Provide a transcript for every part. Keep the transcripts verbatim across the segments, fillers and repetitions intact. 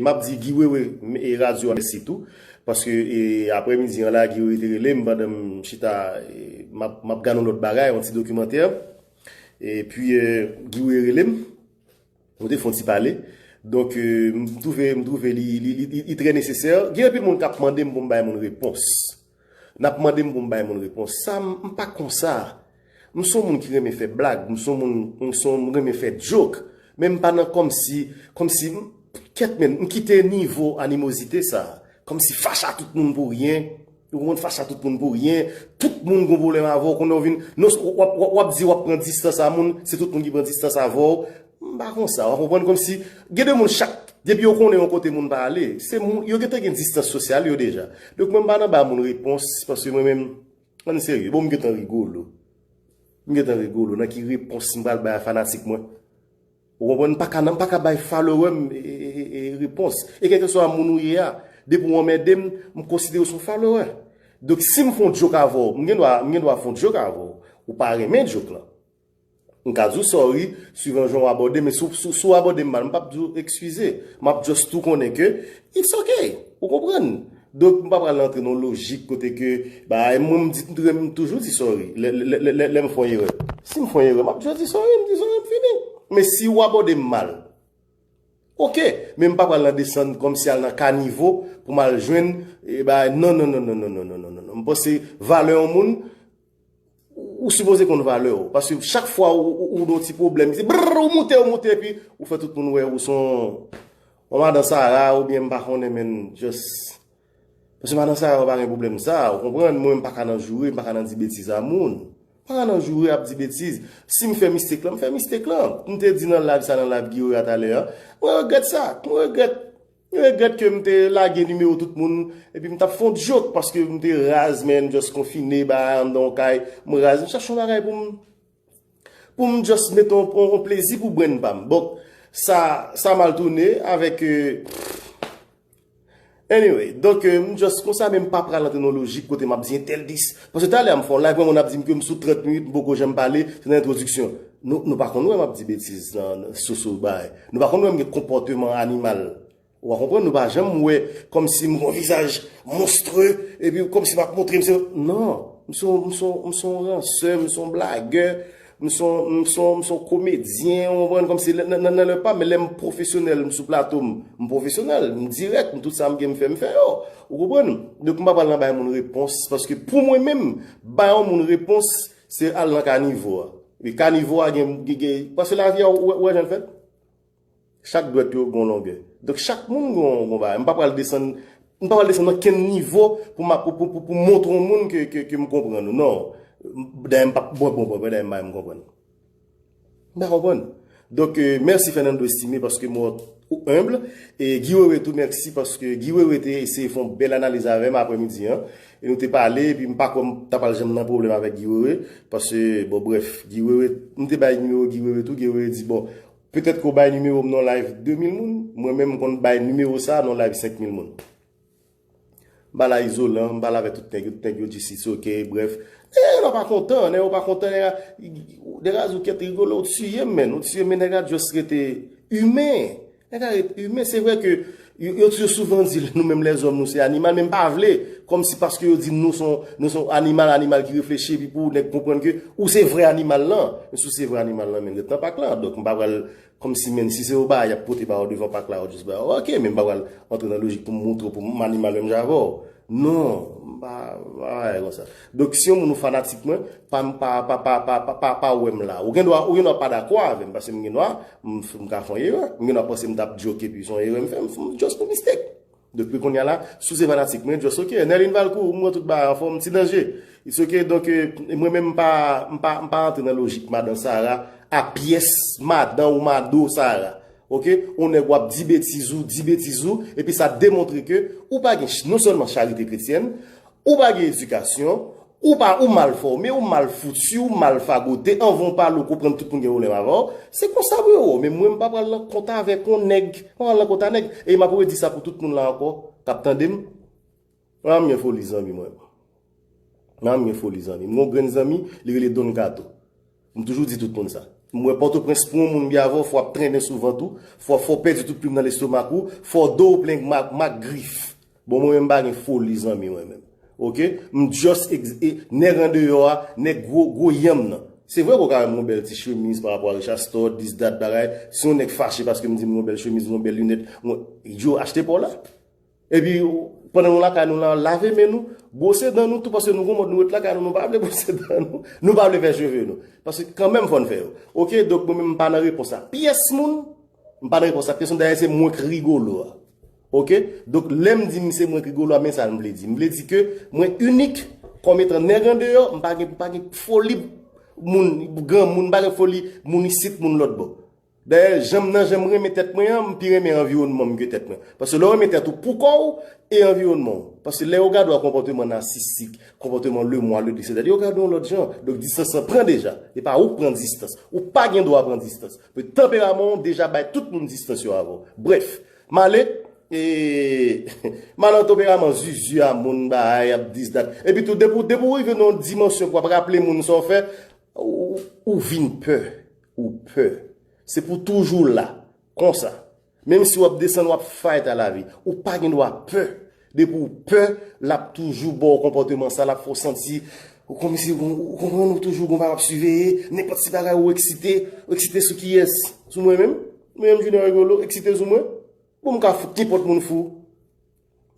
M ap di Guy Wewe e radyo a mèsi tou. Paske e, aprè midi an la, Guy Wewe te rele m pandan m chita, e, m ap, m ap gade yon lòt bagay, yon ti dokimantè. Epi, e, Guy Wewe rele m. Nou te fè yon ti pale. Donk, e, m twouve, m twouve li, li, li, li, li trè nesesè. Gen anpil moun k ap mande m pou m bay moun repons. N ap mande m pou m bay moun repons. Sa, m, m pa konsa. M se yon moun ki renmen fè blag, m se yon moun, m se yon moun renmen fè joke. Men m pa nan kòmsi, kòmsi, m, kèt men, m kite nivo animozite sa. Kòmsi fache a tout moun pou ryen. Ou konprann, fache a tout moun pou ryen. Tout moun gon pwoblèm avè w, konnen w vin, non, w ap, w ap, w ap di w ap pran distans a moun, se tout moun ki pran distans avè w. M pa konsa, w ap konprann kòmsi, gen de moun chak, depi yo konnen yon kote moun pa ale, se moun, yo gentan gen distans sosyal yo deja. Donk mwen m pa nan bay moun repons, paske mwen menm, ann serye, bon, m gentan rigolo. M gentan rigolo, nan ki repons m pral bay a fanatik mwen? Ou konprann, m pa ka, m pa ka bay follower m, e, e, e, e, repons. E kèlkeswa moun ou ye a, depi w anmède m, m konsidere w se yon follower. Donk si m fè yon joke avè w, m gen dwa, m gen dwa fè yon joke avè w. Ou pa renmen joke lan. M ka di w sorry, swivan jan w abòde, men si w, si w, si w abòde m mal, m p ap di w eskize. M ap just tou konnen ke it's ok. Ou konprann? Donk, m pa pral antre nan lojik kote ke, ba, mwen, m di, m toujou di sorry. Lè, lè, lè, lè, lè m fè yon erè. Si m fè yon erè, m ap just di sorry, m di sorry, m fini. Men si w abòde m mal, ok. Men m pa pral nan desann kòmsi al nan kanivo pou m al jwenn, e, ba, non, non, non. M panse valè yon moun, ou sipoze konn valè w. Paske chak fwa ou, ou, ou nan yon ti pwoblèm, se brrr, ou moute, ou moute, epi ou fè tout moun wè ou se yon, yon madan Sara, oubyen m pa konnen, men just. Paske madan Sara, ou pa gen pwoblèm sa, ou konprann? Mwen, m pa ka nan joure, m pa ka nan di betiz a moun. M pa ka nan joure ap di betiz. Si m fè mistake lan, m fè mistake lan. M te di nan live sa, nan live Guy Wewe a talè a, mwen regrèt sa, mwen regrèt. Mwen regrèt ke m te lage nimewo tout moun, epi m t ap fè yon joke, paske m te raz, men, just konfine, ba, anndan yon kay, m raz, m chache yon bagay pou m, pou m just mete yon, yon, yon plezi pou brain pa m. Bon, sa, sa mal tounen avèk, e, anyway, donk, e, m just konsa, men m pa pral antre nan lojik kote m ap di entèl dis. Paske talè a m fè yon live, mwen moun ap di m ke m sou trant minit, m poko janm pale, se nan entwodiksyon. Nou, nou pa konn wè m ap di betiz nan, nan, sou, sou bagay. Nou pa konn wè m gen konpòteman animal. Ou a konprann, nou pa janm wè kòmsi m gon vizaj monstreux, epi kòmsi m ap montre m se, non, m se yon, m se yon, m se yon ransè, m se yon blagè, m se yon, m se yon, m se yon komedyen, ou konprann, kòmsi nan, nan, nan lè pa, men lè m pwofesyonèl, m sou plato, m, m pwofesyonèl, m dirèk, m tout sa m gen m fè, m fè yo. Ou konprann? Donk m pa pral nan bay moun repons, paske pou mwen menm, bay yon moun repons, se al nan kanivo a. E kanivo a gen, gen, gen, paske lavi a, ou wè, ou wè jan l fèt? Chak dwèt yo gon longè. Donk chak moun gon, gon bagay. M pa pral desann, m pa pral desann nan kenn nivo pou m, pou, pou, pou, pou montre yon moun ke, ke, ke m konprann ou. Non. Dayè m pa, bon, bon, bon, dayè m pa menm konprann. M pa konprann. Donk, e, mèsi Fernando Estimé paske m wè ou enb. E Guy Wewe tou, mèsi paske Guy Wewe te eseye fè yon bèl analiz avè m aprè midi an. E nou te pale, epi m pa kwè m ta pral janm nan pwoblèm avèk Guy Wewe. Paske, bon, brèf, Guy Wewe, m te bay nimewo Guy Wewe tou, Guy Wewe di, bon, petèt ke w bay nimewo m nan live de mil moun, mwen menm m konn bay nimewo sa a nan live senk mil moun. M pale a Izolan, m pale avèk tout nèg yo, tout nèg yo di si se ok, brèf. Nèg yo pa kontan, nèg yo pa kontan, nèg yo, nèg yo di ou kèt rigolo, ou tiye m, men, ou tiye m, men nèg la just rete imen. Nèg la ret imen. Se vre ke yo, yo, yo souvan di nou menm lèzòm nou se animal, men m pa vle, kòmsi paske yo di nou se yon, nou se yon animal, animal ki reflechi, epi pou nèg konprann ke ou se vrè animal lan. Men si w se vrè animal lan, men ret nan pak lan. Donk, m pa pral kòmsi, men si se yon bagay y ap pote ba w devan pak la, ou just ba, ok, men m pa pral antre nan lojik pou m montre w, pou m animal menm jan avè w. Non, m pa, m pa bagay konsa. Donk, si yon moun ou fanatik mwen, pa, pa, pa wè m la. Ou gen dwa, ou gen dwa pa dakò avè m, paske m gen dwa, m, m ka fè yon erè. M gen dwa panse m t ap joke, epi se yon erè m fè, m, m just yon mistake. Donk, wi, kounye a la, si w se fanatik mwen, just ok. Nerline Valcourt, m wè tout bagay anfòm, ti danje. It's ok, donk, e, mwen menm, m pa, m pa, m pa antre nan lojik madan Sara, a pyès madan ou mado Sara. Ok? Yon nèg w ap di betiz ou, di betiz ou, epi sa demontre ke ou pa gen ch-, non sèlman charite kretyèn, ou pa gen edikasyon, ou pa, ou mal fòme, ou mal fouti, ou mal fagote, anvan w pale, ou konprann tout moun gen pwoblèm avè w. Se konsa pou yo wè w. Men mwen, m pa pral nan kont avèk yon nèg, m pa pral nan kont a nèg. E m ap redi sa pou tout moun la ankò, k ap tande m. Mwen, m gen foli zanmi mwen. Mwen, m gen foli zanmi. M gen yon grenn zanmi, li rele Don Kato. M toujou di tout moun sa. M wè Pòtoprens pou yon moun byen avè w, fò w ap trennen sou vant ou, fò, fò w pèdi tout plim nan lestomak ou, fò do w plen mak, mak grif. Bon, mwen menm m pa gen foli zanmi mwen menm. Oke? M just ex- e, nèg andeyò a, nèg gwo, gwo yanm nan. Se vre ke w ka wè m yon bèl ti chemiz pa rapò a Richard Store, this, that, bagay. Si yon nèg fache paske m di m yon bèl chemiz, yon bèl linèt, yon, yo achte pa w la. Epi, pandan nou lakay nou la, lave men nou, bwose dan nou tou, paske nou gon mòd nou ret lakay nou, nou pa vle bwose dan nou, nou pa vle fè cheve nou. Paske kanmenm fò n fè yo. Oke, donk mwen menm m pa nan repons a pyès moun, m pa nan repons a pyès moun, dayè se mwen k rigolo a. Oke, donk lè m di m se mwen k rigolo a, men sa m vle di. M vle di ke mwen inik, kòm etan nèg andeyò, m pa gen, m pa gen foli moun, granmoun, m pa gen foli moun isit, moun lòt bò. Dayè, jan m nan jan m renmen tèt mwen an, m pi renmen anviwònman m ke tèt mwen. Paske lè w renmen tèt ou pou kò w e anviwònman w. Paske lè yo gade w a konpòteman nasisik, konpòteman lemwa, le de, se ta di yo gade w yon lòt jan. Donk distans lan pran deja. E pa ou k pran distans. Ou pa gen dwa pran distans. Men tanperaman w deja bay tout moun distans yo avè w. Brèf, m ale, e, m al nan tanperaman zuzu a moun, bay, ap this, that. Epi tou, depi, depi w rive nan yon dimansyon pou w ap raple moun sa w fè, ou, ou vin pè. Ou pè. Se pou toujou la. Konsa. Menm si w ap desann, w ap fight a lavi. Ou pa gen dwa pè. Depi w pè, l ap toujou ba w konpòteman sa, l ap fè w santi, ou kòmsi, ou, ou konprann, ou toujou gon bagay w ap siveye, nenpòt ti bagay ou eksite, ou eksite sou kiyès? Sou mwen menm? Mwen menm Junior Rigolo, eksite sou mwen? Bon, m ka fout nenpòt moun fou.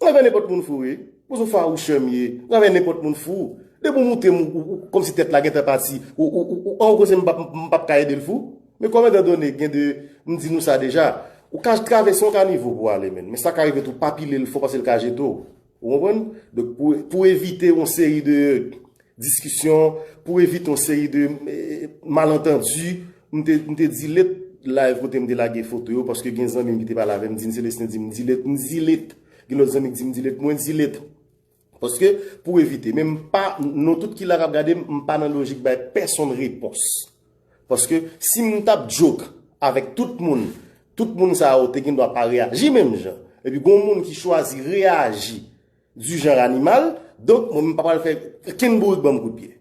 Mwen avè nenpòt moun fou, wi. Pou se fawouchè m ye. Mwen avè nenpòt moun fou. Depi w moute m, ou, ou, ou, kòmsi tèt la gentan pati. Ou, ou, ou, ou, an, ou koze m p ap, m p ap ka ede l fou. Men kòm etan done, gen de, m di nou sa deja. Ou ka travèse yon kanivo pou w ale, menn. Men sa ka rive tou, pa pile l fò paske l ka jete w. Ou konprann? Donk, pou, pou evite yon seri de diskisyon, pou evite yon seri de, eh, malantandi, m te, m te delete live kote m te lage foto yo, paske gen zanmi m ki te pale avè m, di m, Celestin, di m delete, m delete. Gen lòt zanmi ki di m delete, mwen delete. Paske, pou evite, men m pa, nou tout ki la k ap gade m, m pa nan lojik bay pèsonn repons. Paske, si m t ap joke avèk tout moun, tout moun sa yo te gen dwa pa reyaji menm jan. Epi, gon moun ki chwazi reyaji du genre animal, donk, mwen, m pa pral fè kenn bourik ban m kout pye.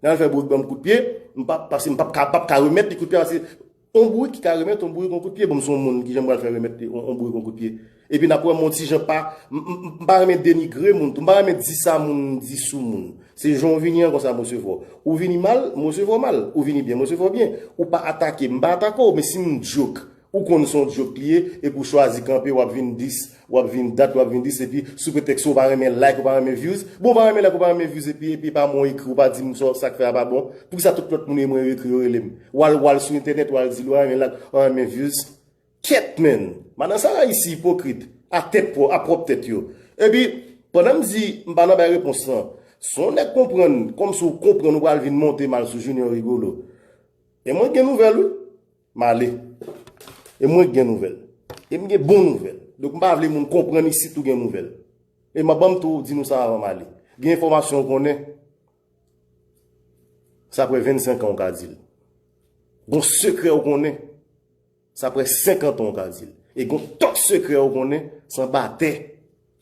Nan fè bourik ban m kout pye, m pa, paske m p ap ka, p ap ka remèt li kout pye, paske yon bourik ki ka remèt yon bourik yon kout pye, bon, m se yon moun ki jan m pral fè remèt li yon, yon bourik yon kout pye. Epi n ap wè m yon ti jan pa, m, m, m pa renmen denigre moun tou, m pa renmen di sa moun di sou moun. Se jan w vini an konsa m resevwa w. Ou vini mal, m resevwa w mal. Ou vini byen, m resevwa w byen. Ou pa atake m, m pa atake w, men si m joke, ou konn se yon joke li ye, epi w chwazi kanpe, w ap vin dis, w ap vin dat, w ap vin dis, epi sou pretèks ou pa renmen like, ou pa renmen views. Bon, ou pa renmen like, ou pa renmen views, epi, epi pa mwen w ekri, ou pa di m sa, sa k fè a pa bon. Poukisa tout lòt moun yo mwen yo ekri, yo rele m? W al, w al sou entènèt, w al di l, w pa renmen like, w pa renmen views. Kèt, menn! Madan sa rayisi ipokrit, a tèt pwò-, a pwòp tèt yo. Epi, pandan m di, m pa nan bay repons lan, si yon nèg konprann, kòmsi w konprann, ou pral vin monte mal sou Junior Rigolo. E mwen gen nouvèl, wi. M ale. E mwen gen nouvèl. E m gen bon nouvèl. Donk, m pa vle moun konprann isit ou gen nouvèl. E m ap ban m tou di nou sa avan m ale. Gen enfòmasyon w konnen, sa prè vennsenk an w ka di l. Gon sekrè w konnen, sa prè senkant an w ka di l. E gon tòk sekrè w konnen, se anba tè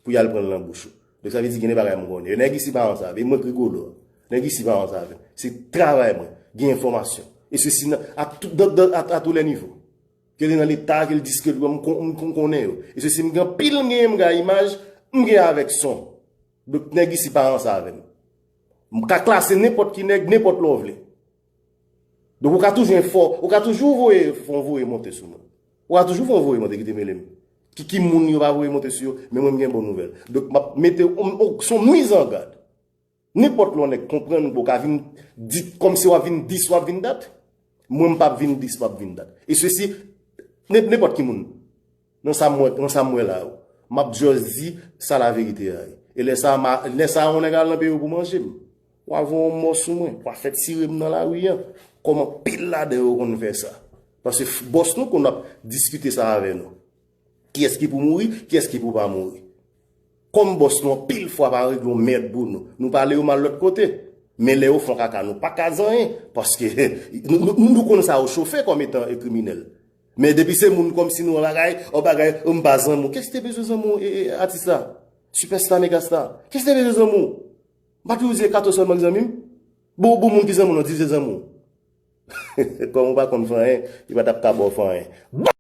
pou y al pran l nan bouch ou. Donk, sa vle di gen de bagay m konnen. E nèg isi pa rann sa avè m. E mwen k Rigolo. Nèg isi pa rann sa avè m. Se travay mwen. Gen enfòmasyon. E sesi nan, a tou, dan, dan, a, a tou lè nivo. Ke li nan leta, ke l diske l, m kon-, m kon-, konnen yo. E sesi m gen anpil, m gen, m gen imaj, m gen avèk son. Donk, nèg isi pa rann sa avè m. M ka klase nenpòt ki nèg, nenpòt lè w vle. Donk, ou ka toujou enfò-, ou ka toujou voye, fè yon voye monte sou mwen. Ou ka toujou fè yon voye monte ki te mele m. Ki, ki moun yo pa voye monte sou yo, men mwen m gen bon nouvèl. Donk, m ap mete, on, on, se yon mizangad. Nenpòt lè yon nèg konprann, ou ka vin di, kòmsi w ap vin dis, w ap vin dat. Mwen, m p ap vin dis, m ap vin dat. E sesi, nen-, nenpòt ki moun. Nan sa m wè, nan sa m wè la yo. M ap just di sa laverite a ye. E lè sa, ma, lè sa, yon nèg al nan peyi w pou manje m. W a voye yon mò sou mwen, w a fè tire m nan lari an. Kòm anpil ladan yo konn fè sa. Paske f-, bòs nou konn ap diskite sa avè nou. Kiyès ki pou mouri, kiyès ki pou pa mouri. Kòm bòs nou anpil fwa pa regle yon mèd pou nou. Nou pale yo mal lòt kote. Men lè yo fè yon kaka, nou pa ka di anyen. Paske nou, nou, nou konn sa yo chofe kòm etan e kriminèl. Men depi se moun kòmsi nou an bagay, an bagay, m pa zanmi w. Kiyès ki te bezwen zanmi w, e, e, atis la? Sipèsta, megastar. Kiyès ki te bezwen zanmi w? M pa toujou di e kato sèlman ki zanmi m? Bon, bon moun ki zanmi w, non, di se zanmi w. Kòm ou pa konn fè anyen, li pa t ap ka ba w fè anyen.